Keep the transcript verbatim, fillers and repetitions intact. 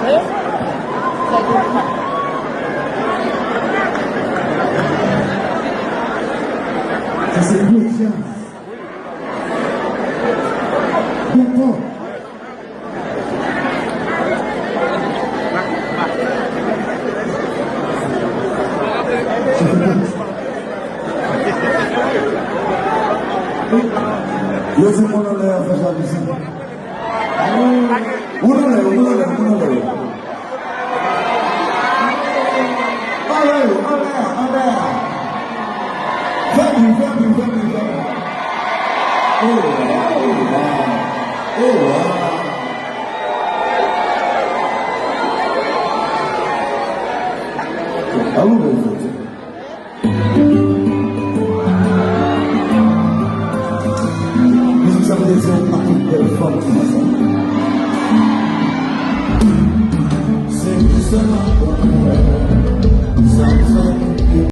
Sa se gwo djaz. Gwo kò. Yo di moun anlè a fè jalouzi. Moun anlè yo, moun anlè yo, moun anlè yo. Anlè yo, anlè a, anlè a. Fè bri, fè bri, fè bri, fè bri. Oh, wow, oh, wow, oh, wow. Alò, bèl fèt. Mizik sa m te di w ak tout bèl fanm ki nan sa. Se pou sa m ap pran pou wè.